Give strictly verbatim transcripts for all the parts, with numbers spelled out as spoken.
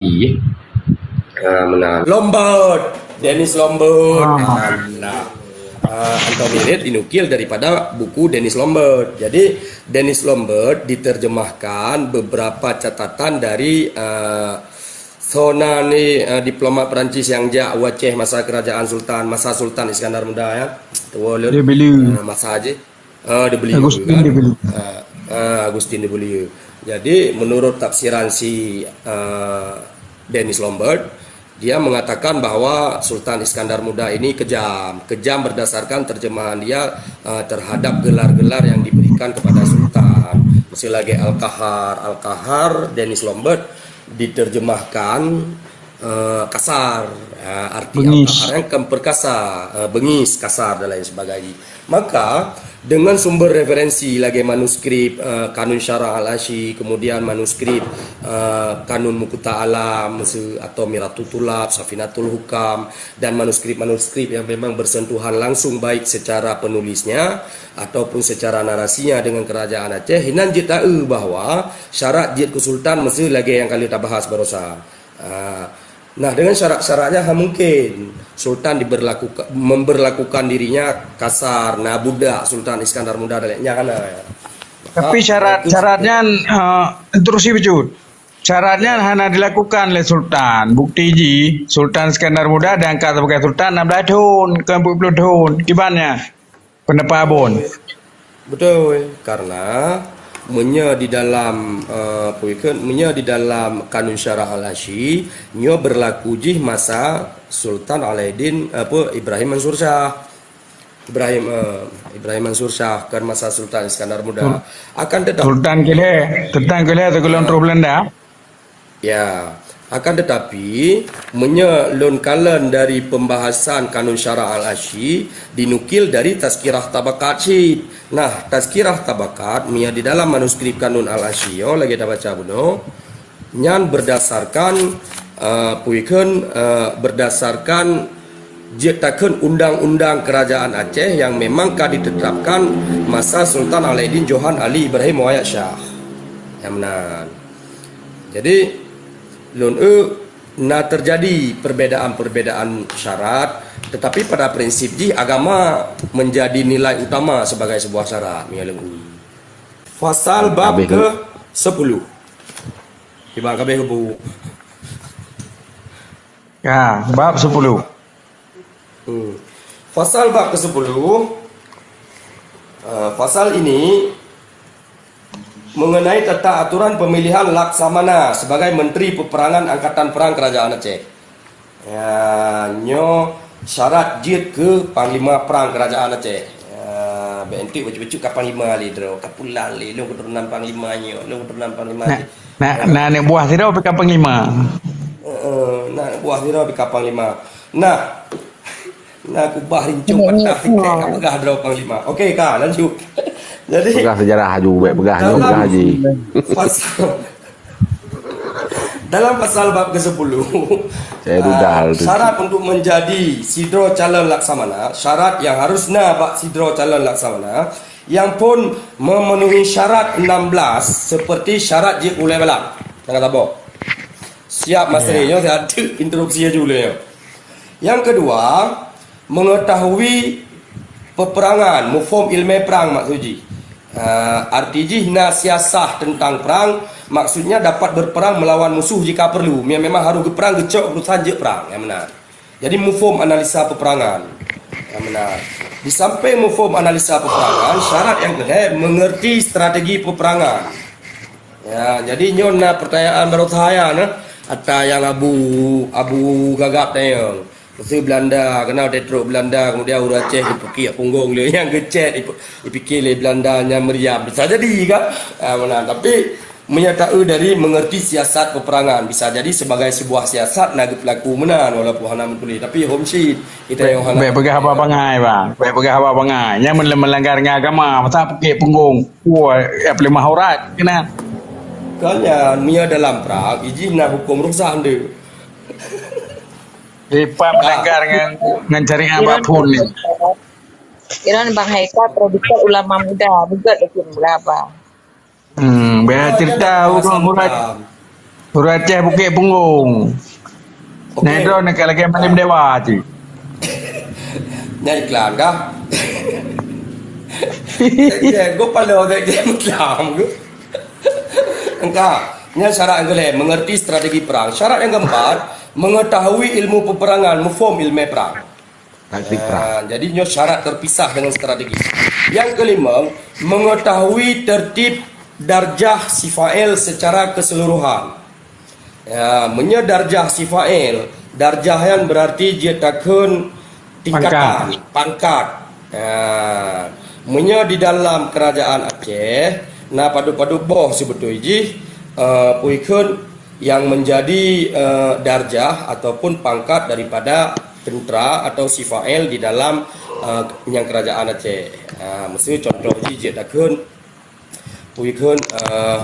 Iya. Ah, meunan. Lombard, Dennis Lombard. Ah. Alah. Ah, Anthony Reid dinukil daripada buku Dennis Lombard. Jadi, Dennis Lombard diterjemahkan beberapa catatan dari, ah, Sona ni, ah, diplomat Perancis yang jak u Aceh masa kerajaan Sultan, masa Sultan Iskandar Muda, ya. Tua lôn. Dia beli. Ah, masa aja. Ah, de Beaulieu, Augustin kan? De Beaulieu. Ah, ah, Augustin de Beaulieu. Jadi, menurut tafsiran si, ah, Dennis Lombard, dia mengatakan bahwa Sultan Iskandar Muda ini kejam. Kejam berdasarkan terjemahan dia, ah, terhadap gelar-gelar yang diberikan kepada sultan. Misalnya lagi Al-Qahar. Al-Qahar, Dennis Lombard diterjemahkan, eh, kasar. Eh, arti Bengis. Al-Qahar kan perkasa, eh, bengis, kasar dan lain sebagainya. Maka, dengan sumber referensi lagi manuskrip, eh, Kanun Syarah Al-Asyi, kemudian manuskrip, eh, Kanun Mukhtar Alam, se-, atau Mirhatut Thullab, Safinatul Hukam, dan manuskrip-manuskrip yang memang bersentuhan langsung baik secara penulisnya ataupun secara narasinya dengan kerajaan Aceh, hinan jeuet taeu bahwa syarat jeuet keu sultan meusti lagée nyang ka lheueh tabahas barosa. Ah, nah, dengan syarat-syaratnya ha mungkin sultan diberlakuka-, memberlakukan dirinya kasar, na budak Sultan Iskandar Muda dan lainnya kan, ah. Tapi maka syarat, itu syarat nyan, eh, interupsi bacut. Syarat nyan hana dilakukan lé sultan. Bukti jih, Sultan Iskandar Muda diangkat sebagai sultan enam belas thon, bukan empat puluh thon. Kiban nyan? Pendapat Abon. Betul, karena meunyoe di dalam, eh, apa ikut, meunyoe di dalam Kanun Syarah Al-Asyi, nyoe berlaku jih masa Sultan Alaiddin, apa, Ibrahim Mansur Shah. Ibrahim, eh, Ibrahim Mansur Shah, kan masa Sultan Iskandar Muda. Sul-, Akan tetapi Sultan Keleh, Sultan Keleh atau Golom Terus Belanda? Ya, akan tetapi, meunyoe lôn kalon dari pembahasan Kanun Syarah Al-Asyi, dinukil dari Tazkirah Tabakat cit. Nah, Tazkirah Tabakat, meunyoe di dalam manuskrip Kanun Al-Asyi, yo, lagée tabaca bunoe, nyan berdasarkan, eh, puikheun, eh, berdasarkan jeuet takheun undang-undang kerajaan Aceh yang memang ka ditetapkan masa Sultan Alaiddin Johan Ali Ibrahim Muhammad Shah. Nyang meunan. Jadi, lôn eu na terjadi perbedaan-perbedaan syarat, tetapi pada prinsip jih agama menjadi nilai utama sebagai sebuah syarat, meunyoe lôn eu. Fasal bab Habis tu. ke sepuluh. Kiban ka habéh bu. Ya, bab sepuluh. Hmm. Fasal bab kesepuluh. Ah, fasal ini mengenai tata aturan pemilihan Laksamana sebagai Menteri Peperangan Angkatan Perang Kerajaan Aceh. Ya, nyoe syarat jeuet keu Panglima Perang Kerajaan Aceh. Ya, bèk enteuk bacut-bacut ka Panglima lé droe, ka pulang lé, lôn keturunan Panglima nyoe, lôn keturunan Panglima Nah, lé. nah, nah, aneuk buah sidroe pih ka Panglima. Heeh, nah, aneuk buah sidroe pih ka Panglima. Nah, nah, kubah rincong Ini, patah ini, sikét ka peugah droe Panglima. Okey, ka, lanjut. Jadi, Peugah sejarah aju, bèk peugah nyoe, dalam peugah haji. pasal, dalam pasal bab kesepuluh, Saya ah, dudah tu. syarat untuk menjadi sidroe calon Laksamana, syarat yang harus na bak sidroe calon Laksamana, yang pun memenuhi syarat enam belas seperti syarat jeuet ulèe balang. Jangan tabok. Siap, Mas Ya. Ri, nyoe saya ada interupsi aja ulèe nyoe. Yang kedua, mengetahui peperangan, muphom ilmu perang maksud jih. Ah, arti jih na siasah tentang perang, maksudnya dapat berperang melawan musuh jika perlu. Yang memang harus berperang, geucok urusan jeuet perang. Yang benar. Jadi, muphom analisa peperangan. Yang benar. Di samping muphom analisa peperangan, syarat yang keuhai mengerti strategi peperangan. Ya, jadi nyoe na pertanyaan baru saya na. Ata yang Abu, Abu Gagap tanyong. Masa Belanda, kenal tetrok Belanda, kemudian ureueng Aceh dipukik punggong lé nyang geucet, dipu-, dipikir lé Belanda nyang meriam. Bisa jadi kan? Ah, mana? Tapi menyatakan dari mengerti siasat peperangan, bisa jadi sebagai sebuah siasat na geupelaku meunan walaupun hana meutuléh. Tapi hom cit, kita Bèk, yang hana bèk peugah haba bangai, bang. Bèk peugah haba bangai. Nyang melanggar dengan agama, masa pukik punggong. Wah, ya, pelimah aurat kena. Kan ya, nia dalam perang, iji na hukum rukhsah nde. Lepas melanggar ngan, ngan syariat Iran bapun ni. Iran Bang Haikal, predikat ulama muda, beugöt lagi berapa? Hmm, biar cerita ulama muda. Ureueng Aceh Bukit Punggong. Oke. Nah, droeneuh ka lagèe Malem Dewa cit. Nyan iklan kah? Sekjen, gue palo sekjen Islam gue. Engka, nyan syarat nyang keulhèe, mengerti strategi perang. Syarat nyang keempat, mengetahui ilmu peperangan, mufhom ilmu perang. Taktik perang. Ah, jadi nyoe syarat terpisah dengan strategi. Yang kelima, mengetahui tertib darjah si fa'il secara keseluruhan. Ya, meunyoe darjah si fa'il, darjah nyan berarti jeuet takheun tingkatan, pangkat. Ya. Meunyoe di dalam kerajaan Aceh, na padub-padub boh sibeutoi jih, eh, peue kheun yang menjadi, eh, darjah ataupun pangkat daripada tentera atau si fa'il di dalam, eh, nyang kerajaan Aceh. Ha, miseu contoh jih jeuet takheun, peue kheun, eh,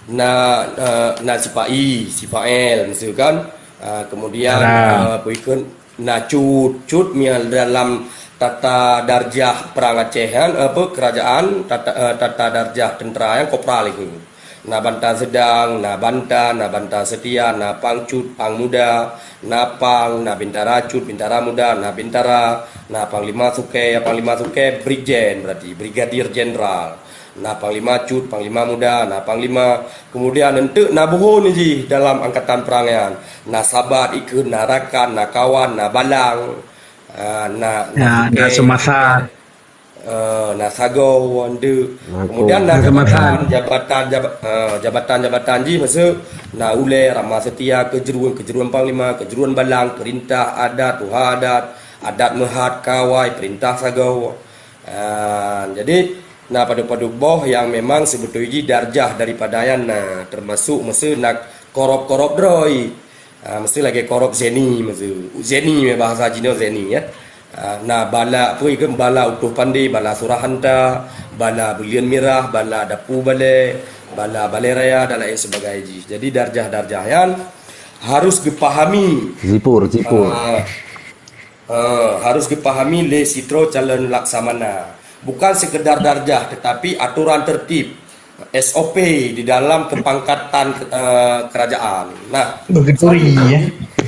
na, eh, na sipa'i, si fa'il, miseu kan. Ah, kemudian, eh, peue kheun, na cut, cut meunyo dalam tata darjah perang Aceh kan, apa, kerajaan, tata, eh, tata darjah tentera nyang kopral itu. Na banta sedang, na banta, na banta setia, na pangcut, pangmuda, na pang, na bintara cut, bintara muda, na bintara, na panglima sukée, ya panglima sukée, brigjen berarti, brigadir jenderal. Na panglima cut, panglima muda, na panglima. Kemudian enteuk na buhon jih dalam angkatan perang nyan. Na sabat ikheun, na rakan, na kawan, na balang. Ah, na, na sukée. Ya, na seumasa. Eh, na sagoe, wan deuk. Kemudian na jabatan, jabatan, jaba-, eh, jabatan-jabatan jih miseu na ulée, rama seutia, keujeuruan, keujeuruan panglima, keujeuruan balang, peurintah adat, tuha adat, adat meuhat, kawai, peurintah sagoe. Ah, jadi na padub-padub boh nyang memang sibeutoi jih darjah daripada nyan na, termasuk miseu na korop-korop droe. Ah, miseu lagée korop zeni, miseu. Zeni, bahasa Cina zeni, ya. Ah, na bala, apa itu, bala utoh pandé, bala surah hanta, bala buleuen mirah, bala dapu balée, bala balée raya dan lain sebagainya. Jadi darjah-darjah nyan harus geupahami. Zipur, zipur. Ah, eh, harus geupahami lé sidroe calon laksamana. Bukan sekedar darjah, tetapi aturan tertib, S O P di dalam kepangkatan, eh, kerajaan. Nah, begitu, ya.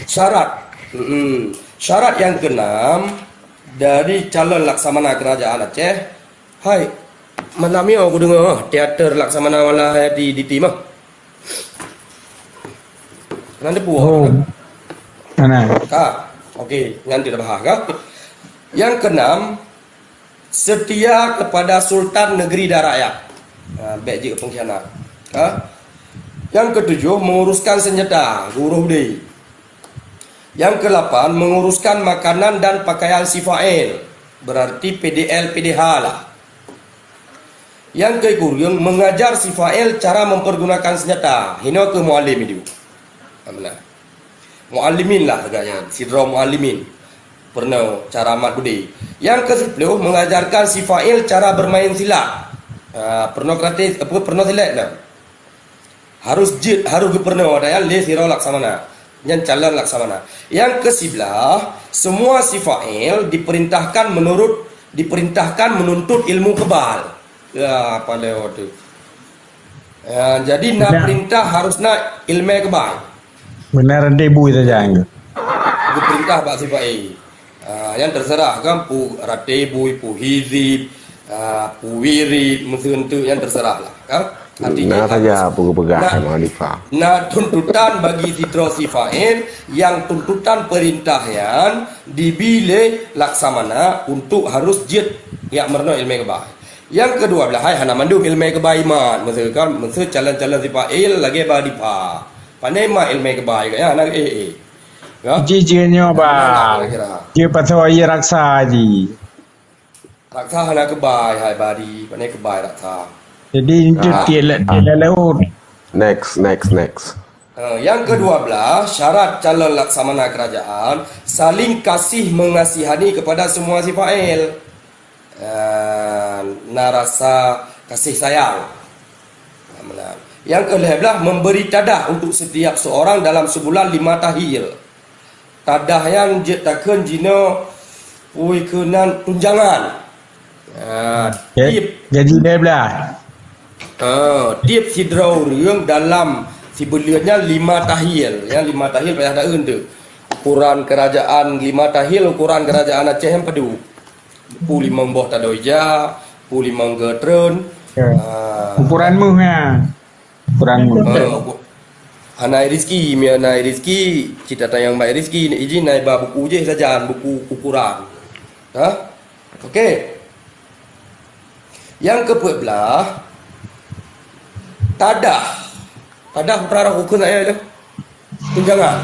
Syarat. Mm-mm. Syarat yang keenam dari calon laksamana kerajaan Aceh. Hai, malam nyoe aku dengar teater laksamana malah di, di tim ah. Nan debu. Oh. Mana? Ka. Okey, nyan tidak bahas ka. Yang keenam, setia kepada sultan negeri dan rakyat. Ha, bèk jeuet pengkhianat. Ha? Yang ketujuh, menguruskan senjata, gurus deh. Yang kelapan, menguruskan makanan dan pakaian si fa'il. Berarti P D L, P D H lah. Nyang keu kureueng, mengajar si fa'il cara mempergunakan senjata. Hinoe keu muallim itu. Alhamdulillah. Muallimin lah agaknya, sidroe muallimin. Peurunoe cara mat budi. Nyang keu siplôh, mengajarkan si fa'il cara bermain silat. Ah, peurunoe karaté, apa, peurunoe silat lah. Harus jeuet, harus geupeurunoe, ada nyang lé sidroe laksamana. Nyan calon laksamana. Nyang keu siblaih, semua si fa'il diperintahkan menurut, diperintahkan menuntut ilmu kebal. Ya, pandai waktu. Ya, jadi na perintah harus na ilmu kebal. Benar, debu saja. Diperintah bak si fa'il. Ah, nyan terserah kan, pu rate bui, pu hizib, ah, pu wirid, meuseunteuk nyan terserah lah kan. Artinya na saja harus peugah-peugah na, ma'rifah. Na tuntutan bagi sidroe si fa'il, nyang tuntutan perintah nyan dibi lé laksamana untuk harus jeuet jak meurunoe ilmu kebal. Nyang keudua blah hai hana mandum ilmu kebal imat, meuseue kan, meuseue calon-calon si fa'il lagèe ba dipa. Pandai mat ilmu kebal, ya, hana eh, eh. Ya. Ji jih nyoe, Bang. Kira. Ji pasoe ie raksa ji. Raksa hana keubai, hai Badi. Pane keubai raksa. Jadi, itu ah, tiep la-, tiep laut. Next, next, next. Eh, yang kedua belas, syarat calon laksamana kerajaan, saling kasih mengasihani kepada semua si fa'il. Eh, na rasa kasih sayang. Yang kelhèe belas, memberi tadah untuk setiap seorang dalam sebulan lima tahil. Tadah nyan jeuet takheun jinoe, ui, keunan tunjangan. Ah, tiep. Gaji lhèe belas. Ah, tiep sidroe ureueng dalam Sibuleuen nyan lima tahil. Nyan lima tahil payah taeu teuh. Ukuran kerajaan lima tahil, ukuran kerajaan Aceh nyan padum. Pu limong boh tado ija, pu limong geutreun. Ya. Ah. Ukuran meuh nyan. Ukuran meuh. Ah, uku-, hana rezeki, mia na rezeki, cita tayang bai rezeki, izin na iba buku jih sajan, buku ukuran. Ha? Okey. Nyang keupeuet blah, tadah. Tadah putra roh ukeue saya tu. Tunjangan.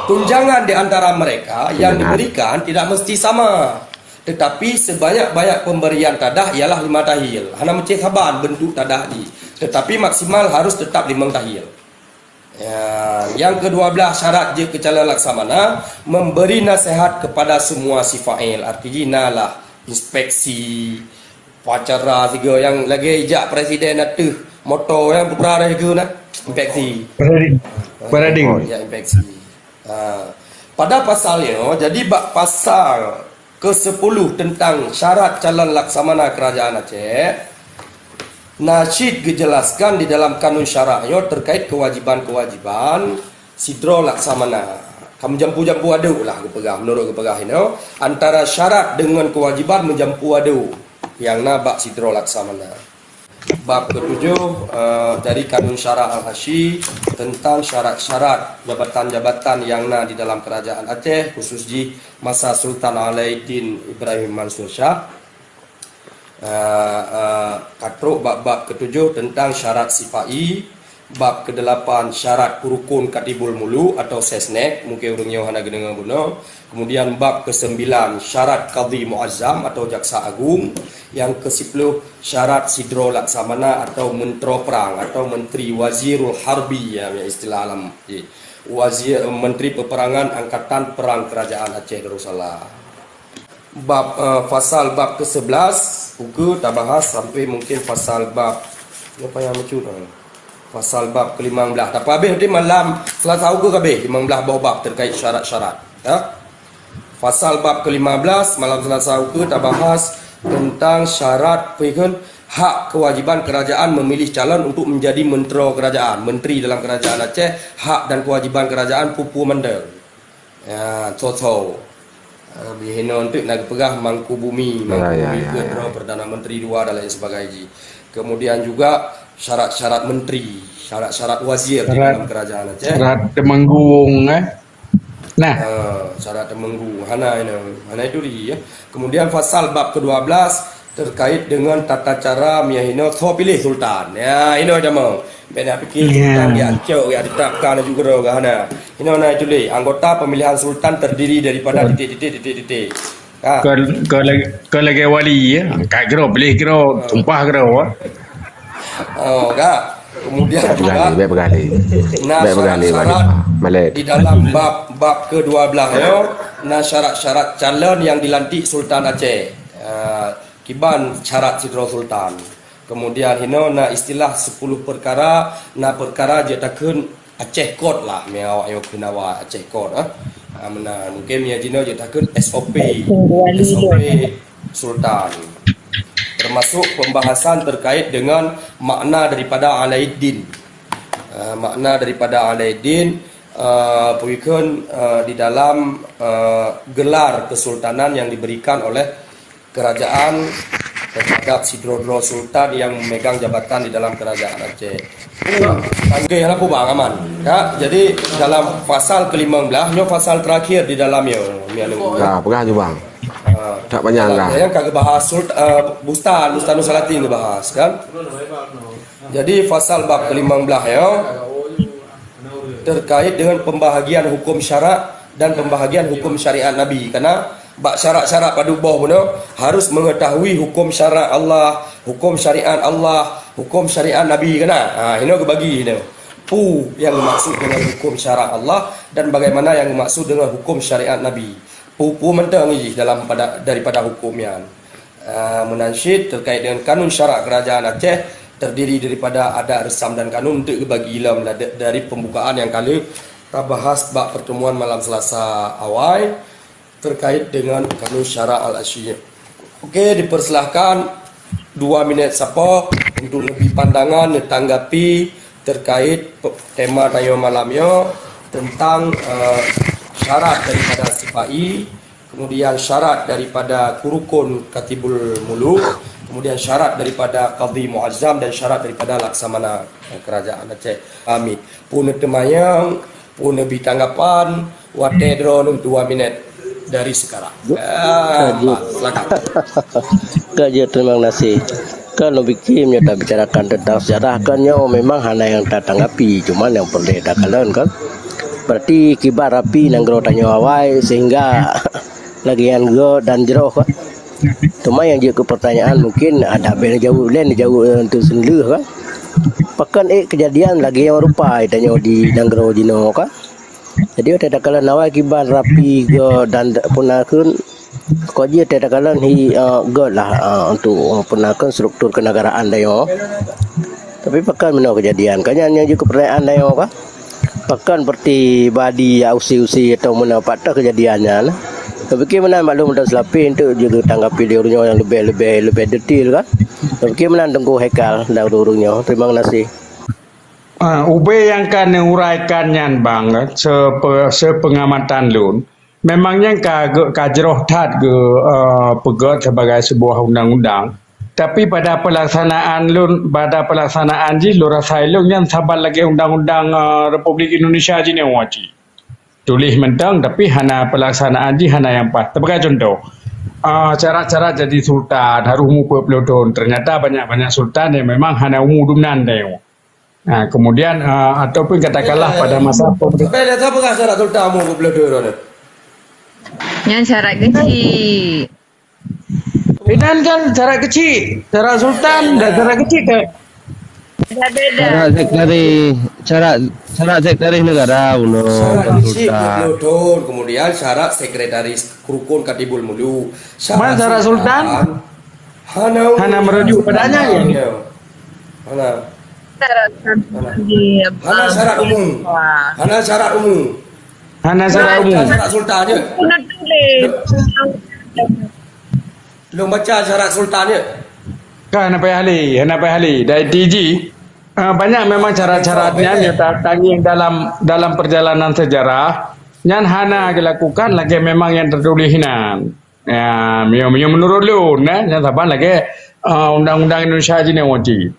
Tunjangan di antara mereka yang Tunjangan. diberikan tidak mesti sama. Tetapi sebanyak-banyak pemberian tadah ialah lima tahil. Hana meucéh saban bentuk tadah jih. Tetapi maksimal harus tetap limong tahil. Ya, yang kedua belah syarat jeuet keu calon laksamana, memberi nasihat kepada semua si fa'il. Arti jih na lah inspeksi, upacara sigoe nyang lagèe jak presiden ateueh moto nyang putra dah jaga na. Inspeksi. Parading. Parading. Ya, inspeksi. Ha. Pada pasal nyoe, jadi bak pasal kesepuluh tentang syarat calon laksamana kerajaan Aceh, na cit geujelaskan di dalam kanun syarak nyoe terkait kewajiban-kewajiban sidroe laksamana. Ka meujampu-jampu aduk lah geupeugah, meunurot geupeugah inoe, antara syarat deungon kewajiban meujampu aduk nyang na bak sidroe laksamana. Bab ketujuh, eh, dari Kanun Syarak Al-Hashi tentang syarat-syarat jabatan-jabatan nyang na di dalam Kerajaan Aceh, khusus jih masa Sultan Alaiddin Ibrahim Mansur Shah. Eh, eh, ka trok bak bab ketujuh tentang syarat sipai, bab kedelapan syarat rukun Katibul Muluk atau Sesnek, mungkin ureuëng nyoe hana geudeungoe bunoe. Kemudian bab kesembilan syarat Kadhi Muazzam atau Jaksa Agung, yang kesepuluh syarat sidroe laksamana atau menteri perang atau menteri, Wazirul Harbi, ya, istilah alam. Wazir, Menteri Peperangan Angkatan Perang Kerajaan Aceh Darussalam. Bab, eh, fasal bab ke sebelas, ukeue tabahas sampai mungkin fasal bab, apa nyang meucut, eh? Fasal bab ke lima belas. Tapi habéh nanti malam Selasa ukeue ka habéh lima belas boh bab terkait syarat-syarat, ya. Fasal bab ke lima belas malam Selasa ukeue tabahas tentang syarat, apa ikon, hak kewajiban kerajaan memilih calon untuk menjadi menteri kerajaan, menteri dalam kerajaan Aceh, hak dan kewajiban kerajaan peue-peue mantong. Ya, tho-tho. Ah, bih inoe enteuk na geupeugah Mangkubumi, Ya, ya, Mangkubumi ya, keu ya. droe Perdana Menteri dua dan lain sebagainya. Kemudian juga syarat-syarat menteri, syarat-syarat wazir di Syarat, dalam kerajaan Aceh. syarat teumanggung, eh. Nah. Ah, syarat teumanggung. Hana inoe, hana itu di, ya. Kemudian fasal bab kedua belas terkait dengan tata cara miyah inoe tho piléh sultan. Ya, inoe jamong. Beda pikir Ya. sultan dia cok, ya tetapkan juga roh hana. Inoe na tuléh, anggota pemilihan sultan terdiri daripada Betul. titik, titik, titik, titik. Ha. Ke, ke, ke lagi wali, ya. Angkat kira, pilih kira, Ha. tumpah kira, ha. Oh, ka. Kemudian Baik juga pegali, baik pegali. Nah, Baik pegali, syarat-syarat Wali. Balik. Di dalam bab, bab kedua belah, ya. Nah, syarat-syarat calon yang dilantik Sultan Aceh. Ah, kiban syarat sidroe sultan. Kemudian hinoe na istilah sepuluh perkara, na perkara jeuet takheun Aceh Code lah, mia awak nyoe kheun awak Aceh Code, ah. Ah, meunan. Mungkin mia jinoe jeuet takheun S O P. Wali S O P Sultan. Termasuk pembahasan terkait dengan makna daripada Alaiddin. Ah, makna daripada Alaiddin, ah, peuikon, ah, di dalam, ah, gelar kesultanan yang diberikan oleh kerajaan terhadap sidroe-droe sultan yang memegang jabatan di dalam kerajaan Aceh. Tanggeh lah kubang aman. Ya, jadi dalam pasal kelima belas, nyoe pasal terakhir di dalam nyoe, mi anu. Dah, peugah je, Bang. Ah, Tak panjang dah. Yang ka bahas sultan, ah, Bustan, Bustanul Salatin dibahas, kan? Jadi pasal bab kelima belas, ya. Terkait dengan pembahagian hukum syarak dan pembahagian hukum syariat Nabi. Karena bak syarak-syarak padub boh bunoe harus mengetahui hukum syarak Allah, hukum syariat Allah, hukum syariat Nabi kena. Ha, inoe kebagi inoe. Pu yang dimaksud dengan hukum syarak Allah dan bagaimana yang dimaksud dengan hukum syariat Nabi. Pu-pu mantong jih dalam pada, daripada hukum nyan. Ah, meunan cit terkait dengan kanun syarak kerajaan Aceh terdiri daripada adat, reusam dan kanun untuk dibagi lom la-, dari pembukaan yang kali tabahas bak pertemuan malam Selasa awai terkait dengan kanun syarak Al-Asyiyah. Okey, dipersilahkan dua minit sapo untuk lebih pandangan, tanggapi Terkait pe-, tema tanyoe malam nyoe tentang, eh, syarat daripada sipai, kemudian syarat daripada rukun Katibul Muluk, kemudian syarat daripada Qadhi Muazzam dan syarat daripada Laksamana, eh, Kerajaan Aceh. Amin. Peue teumanyong, peue bi tanggapan, watèe droeneuh dua minit dari sekarang. Ah, silakan. Ka jeuet, terima kasih. Kan lôn pike meunyoe tabicarakan tentang sejarah, kan nyoe memang hana nyang tatanggapi, cuma nyang peureulèe takalon kan. Berarti kiban rapi nanggroe tanyoe awai sehingga lagèe nyan gèt dan jroh kan. Teuma nyang jeuet keu peurtanyaan mungkin ada bèk neujaweueb lé, neujaweueb untuk seunleuh kan. Pakon ék keujadian lagèe nyang rupa tanyoe di nanggroe jinoe kan. Jadi watèe takalon awai kiban rapi gèt dan peunakeun, kok jih watèe takalon hi, eh, gèt lah, eh, untuk, eh, peunakeun struktur kenegaraan tanyoe. Tapi pakon meunoe keujadian? Ka nyan nyang jeuet keu peurtanyaan tanyoe ka? Pakon pribadi ya usi-usi atau meunoe pat keujadian nyan? Lôn pike meunan maklum dan seulapeh untuk jeuet geutanggapi lé ureueng nyoe nyang leubeh, leubeh, leubeh detail kan. Lôn pike meunan Teungku Haikal dan ureueng nyoe. Terima kasih. Ah, ubé nyang ka neuuraikan nyan, Bang, sepe-, sepengamatan lôn, memang nyan ka ge-, ka jroh that geu-, eh, peugèt sebagai sebuah undang-undang. Tapi pada pelaksanaan lôn, pada pelaksanaan jih, lôn rasa ilôn nyan saban lagèe undang-undang, eh, Republik Indonesia jinoe cit. Tuléh mantong, tapi hana pelaksanaan jih hana nyang pas. Sebagai contoh, eh, syarat-syarat jadi sultan harus umu peuet ploh thon. Ternyata banyak-banyak sultan yang memang hana umu dumnan tanyoe. Nah, kemudian, eh, ataupun katakanlah pada masa pemerintahan. Sampai dah siapa rasa nak sultan umur dua puluh dua tahun? Nyan syarat kecil. Inan kan syarat kecil, syarat sultan dan syarat kecil ke? Beda-beda. Syarat sekretaris, syarat, syarat sekretaris negara, ulo, syarat kecil sultan. Dua puluh tahun, kemudian syarat sekretaris rukun Katibul Muluk. Man syarat sultan? Hana, hana merujuk padanya, ya? Hana. Hana syarat umum. Hana syarat umum. Hana syarat umum. Syarat sultan je. Kena tulis. Lôn baca syarat sultan je. Kan hana payah lé, hana payah lé. Dari T G, ah, banyak memang syarat-syaratnya yang ta-, tangieng dalam, dalam perjalanan sejarah. Nyan hana dilakukan lagèe memang yang tertulis nan. Ya, meunyoe, meunyoe menurut lôn, eh, nyang saban lagèe, eh, undang-undang Indonesia jinoe cit.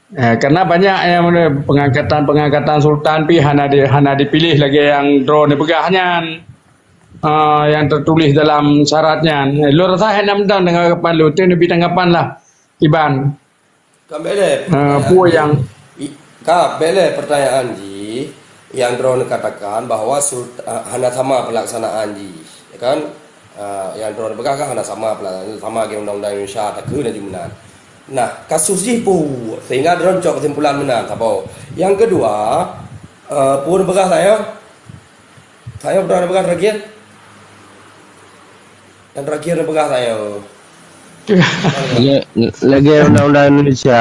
Eh, karena banyak yang pengangkatan-pengangkatan sultan pi hana di-, hana dipilih lagèe nyang droeneuh peugah nyan. Eh, yang tertulis dalam syarat nyan. Eh, lôn rasa hana mantong tanggapan lôn, teuneuk bi tanggapan lah, Iban. Ka bèk lé, eh, peue nyang, ka bèk lé peurtanyaan jih nyang droeneuh katakan bahwa sult-, eh, hana sama pelaksanaan jih, ya kan? Eh, nyang droeneuh peugah kan hana sama pelaksanaan, sama lagèe undang-undang Indonesia takheun laju meunan. Nah, kasus jih peue sehingga droeneuh cok kesimpulan meunan saboh. Nyang keudua, eh, peue peugah saya? Saya pernah peugah terakhir? Yang terakhir peugah saya. Lagèe, lagèe undang-undang Indonesia.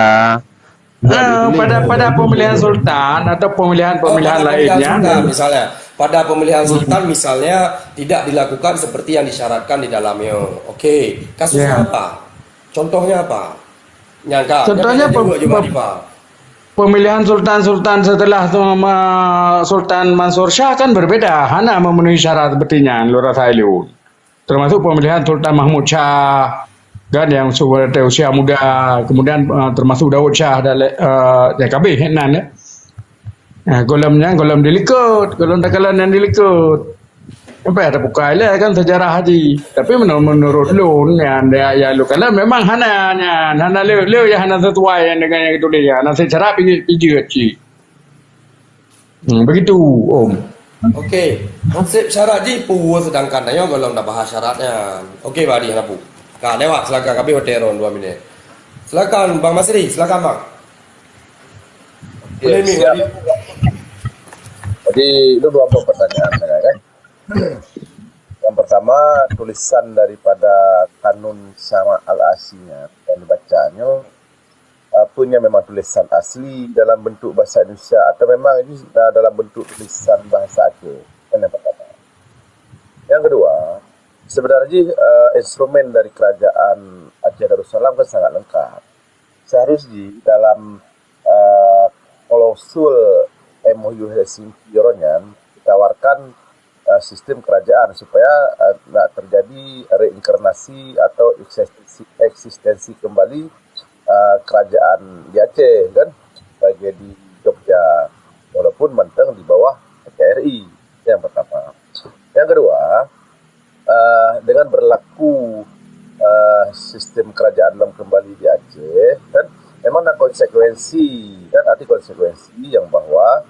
Ah, pada, pada pemilihan sultan atau pemilihan-pemilihan lainnya. Oh, pada pemilihan sultan, misalnya, pada pemilihan sultan, misalnya, tidak dilakukan seperti yang disyaratkan di dalamnya. Oke, kasusnya apa? Contohnya apa? Nyangka, contohnya, pemilihan sultan-sultan setelah tu, ma-, Sultan Mansur Shah kan berbeda, hana memenuhi syarat seperti nyan, lôn rasa ilôn. Termasuk pemilihan Sultan Mahmud Shah, kan, yang su-, usia muda, kemudian, eh, termasuk Daud Shah dan le-, eh, ya, kabeh nan, ya. Nah, gohlom nyan, gohlom dilikot, gohlom takalon nyang dilikot. Sampai ada bukai lah kan sejarah haji. Tapi menurut, menurut lôn, ya, ya, ya, lôn kalau memang hana, hana, hana le, le, ya, hana sesuai yang dengan yang ditulis, ya. Hana secara pijit, pijit cik. Hmm, begitu, Om. Okey, hansip syarat jih peue sedangkan tanyoe gohlom dah bahas syaratnya. Okey, Bang Adi, hana peue. Ka lewat, silakan kami hotel ron dua minit. Silakan Bang Masri, silakan Bang. Okey, boleh, Mik, siap. Bang Adi. Jadi, itu dua pertanyaan saya, kan. Yang pertama, tulisan daripada Kanun Syarak Al-Asyinya yang dibacanya, apa nya memang tulisan asli dalam bentuk bahasa Indonesia atau memang ini, uh, dalam bentuk tulisan bahasa Aceh? Kan yang pertama. Yang kedua, sebenarnya, uh, instrumen dari kerajaan Aceh Darussalam kan sangat lengkap. Seharusnya dalam, uh, klausul M O U Helsinki uroe nyan ditawarkan, eh, sistem kerajaan supaya, eh, nak terjadi reinkarnasi atau eksistensi, eksistensi kembali, eh, kerajaan di Aceh kan, sebagai di Jogja, walaupun manteng di bawah N K R I. Yang pertama. Yang kedua, eh, dengan berlaku, eh, sistem kerajaan lom kembali di Aceh, kan, memang ada konsekuensi, kan, arti konsekuensi yang bahwa,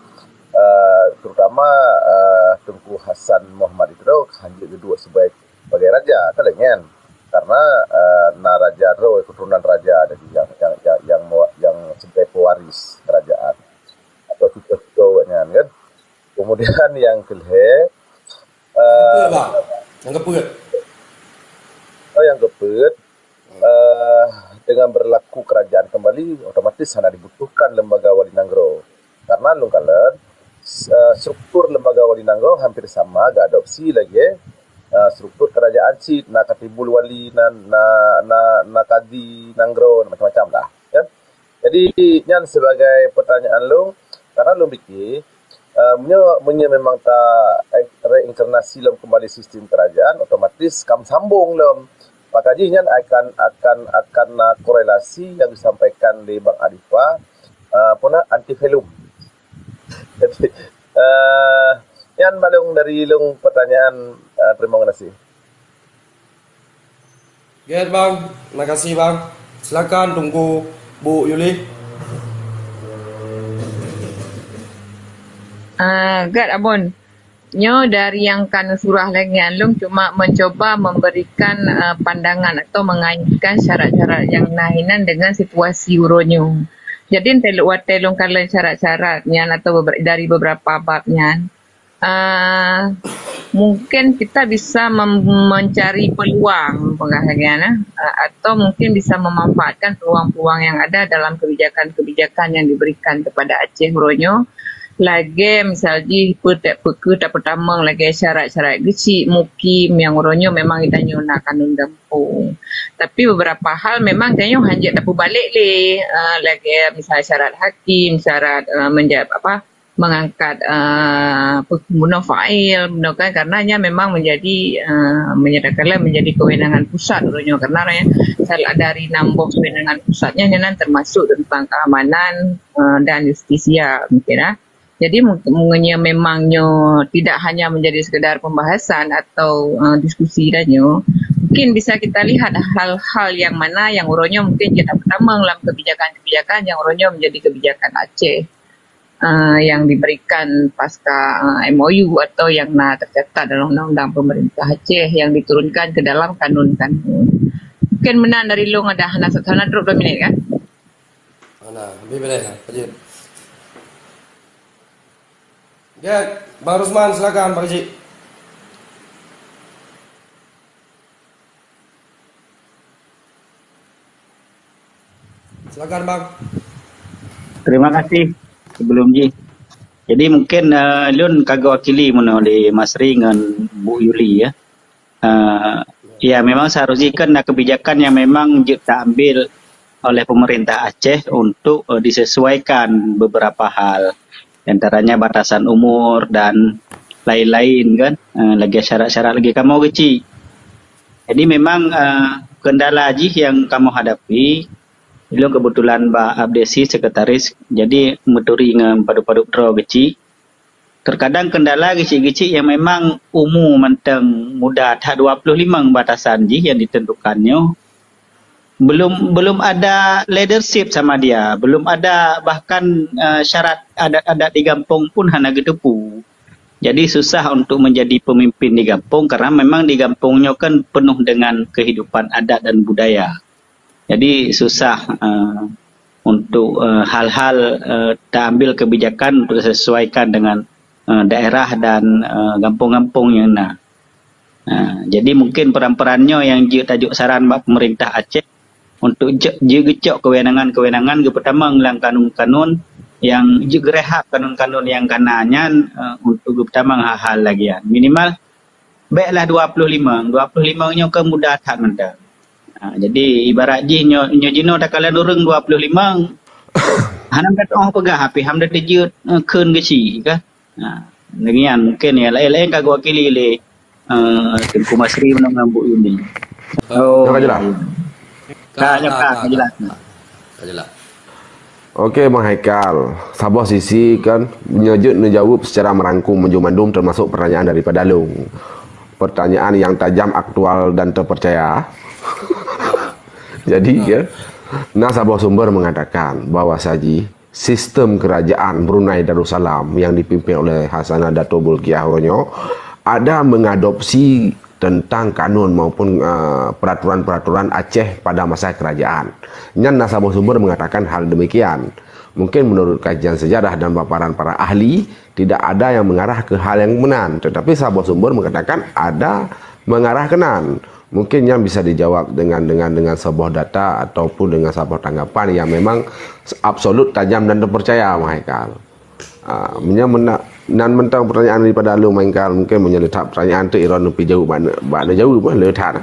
eh, terutama, eh, Teungku Hasan Muhammad itu hanjeuet geuduek sebagai, sebagai raja, kan, lagèe nyan. Karena, eh, na raja droe, keturunan raja, jadi yang, yang, yang, yang, yang sebagai pewaris kerajaan atau cucu-cucu awaknyan, kan. Kemudian yang kelhèe, eh, Keupeuet, Bang. Nyang keupeuet. Oh, yang keupeuet, eh, dengan berlaku kerajaan kembali, otomatis hana dibutuhkan lembaga wali nanggroe. Karena lôn kalon, s-, eh, struktur lembaga wali nanggroe hampir sama geuadopsi lagèe, eh, struktur kerajaan cit, na katibul wali, na, na, na, na kadi nanggroe, macam-macam lah, kan? Jadi, nyan sebagai pertanyaan lôn, karena lôn pikir, eh, meunyoe, meunyoe memang ta-, eh, reinkarnasi lom kembali sistem kerajaan, otomatis ka meusambong lom. Maka jih nyan akan, akan, akan na korelasi yang disampaikan lé Bang Adifa, eh, apa na, antebellum. Jadi, eh, nyan balong dari lôn pertanyaan, eh, terima kasih. Gèt, Bang. Makasih, Bang. Silakan Teungku Bu Yuli. Ah, gèt, Abon. Nyoe dari nyang ka neusurah lagèe nyan, lôn cuma mencoba memberikan, ah, pandangan atau mengaitkan syarat-syarat nyang na hinan dengan situasi uroe nyoe. Jadi, entah lôn watèe lôn kalon syarat-syarat nyan atau beber-, dari beberapa bab nyan, ah, mungkin kita bisa mem-, mencari peluang, peugah lagèe nyan, ah, atau mungkin bisa memanfaatkan peluang-peluang yang ada dalam kebijakan-kebijakan yang diberikan kepada Aceh uroe nyoe. Lagèe misal jih, peue teuh peue keuh tapeutamong lagèe syarat-syarat geuchik, mukim nyang uroe nyoe memang geutanyoe na kanun gampông. Tapi beberapa hal memang tanyoe hanjeuet tapeubalek lé, ah, lagèe misal syarat hakim, syarat, ah, menja-, apa, mengangkat, eh, pe-, bunoe fa'il, bunoe kan, karena nyan memang menjadi, eh, menyatakanlah menjadi kewenangan pusat uroe nyoe, karena salah dari nam boh kewenangan pusat nyan, nyan termasuk tentang keamanan, eh, dan justisia mungkin, ah. Jadi mungkin, mungkin nyoe memang nyoe tidak hanya menjadi sekedar pembahasan atau, eh, diskusi dan nyoe, mungkin bisa kita lihat hal-hal yang mana yang uroe nyoe mungkin kita pertama dalam kebijakan-kebijakan yang uroe nyoe menjadi kebijakan Aceh, eh, yang diberikan pasca, eh, M O U atau yang na tercatat dalam undang-undang pemerintah Aceh yang diturunkan ke dalam kanun-kanun. Mungkin meunan dari lôn, ada hana satu, hana trok dua minit kan? Hana, habis boleh lah, lanjut. Ya, Bang Rusman, silakan, Bang Cik. Silakan, Bang. Terima kasih sebelum jih. Jadi mungkin, eh, lôn ka geuwakili meunoe lé Mas Ri ngon Bu Yuli, ya. Eh, ya, memang seharusnya kan na kebijakan yang memang jeuet taambil oleh pemerintah Aceh untuk, eh, disesuaikan beberapa hal, di antaranya batasan umur dan lain-lain kan, eh, lagèe syarat-syarat lagèe kamoe keuchik. Jadi memang, eh, kendala jih yang kamoe hadapi, lôn kebetulan bak Abdesi sekretaris, jadi meuturi ngon padub-padub droe keuchik. Terkadang kendala geuchik-geuchik yang memang umu mantong muda that dua puluh lima batasan jih yang ditentukan nyoe. Belum, belum ada leadership sama dia, belum ada bahkan, eh, syarat adat-adat di gampông pun hana geuteupeue. Jadi susah untuk menjadi pemimpin di gampông karena memang di gampông nyoe kan penuh dengan kehidupan adat dan budaya. Jadi susah, eh, untuk, eh, hal-hal, eh, taambil kebijakan untuk disesuaikan dengan, eh, daerah dan, eh, gampông-gampông nyang na. Ha, jadi mungkin peran-peran nyoe nyang jeuet tajok saran bak pemerintah Aceh untuk jeuet, jeuet geucok kewenangan-kewenangan geupeutamong lam kanun-kanun nyang jeuet geurehab kanun-kanun nyang ka na nyan, eh, untuk geupeutamong hal-hal lagèe nyan. Minimal bèk lah dua puluh lima, dua puluh lima nyoe kan muda that mantong. Ha, jadi ibarat jih nyoe, nyoe jinoe takalon ureueng dua puluh lima, Hana dat oh peugah, tapi ham dat jeuet, eh, kheun geuci ka. Ha, lagèe nyan mungkin ya laén-laén ka geuwakili lé, eh, Teungku Masri meunang ngon Bu Yuni. Oh. Ka jelas? Ka, ka, ka, ka jelas. Ka jelas. Okey, Bang Haikal. Saboh sisi kan, nyoe jeuet neujaweueb secara merangkum meunyoe mandum termasuk pertanyaan daripada lôn. Pertanyaan yang tajam, aktual dan terpercaya. Jadi, ya, na saboh sumber mengatakan bahwa saji sistem kerajaan Brunei Darussalam yang dipimpin oleh Hasanah Dato Bolkiah uroe nyoe ada mengadopsi tentang kanun maupun, uh, peraturan-peraturan Aceh pada masa kerajaan. Nyan na saboh sumber mengatakan hal demikian. Mungkin menurut kajian sejarah dan paparan para ahli, tidak ada yang mengarah ke hal yang meunan. Tetapi saboh sumber mengatakan ada mengarah keunan. Mungkin nyan bisa dijawab dengan, dengan, dengan saboh data ataupun dengan saboh tanggapan yang memang absolut, tajam dan terpercaya, Bang Haikal. Ah, meunyoe mena-, nan mantong pertanyaan daripada lôn, Bang Haikal, mungkin meunyoe le that pertanyaan tu, droeneuh pih jaweueb bak ne-, bak neujaweueb, le that.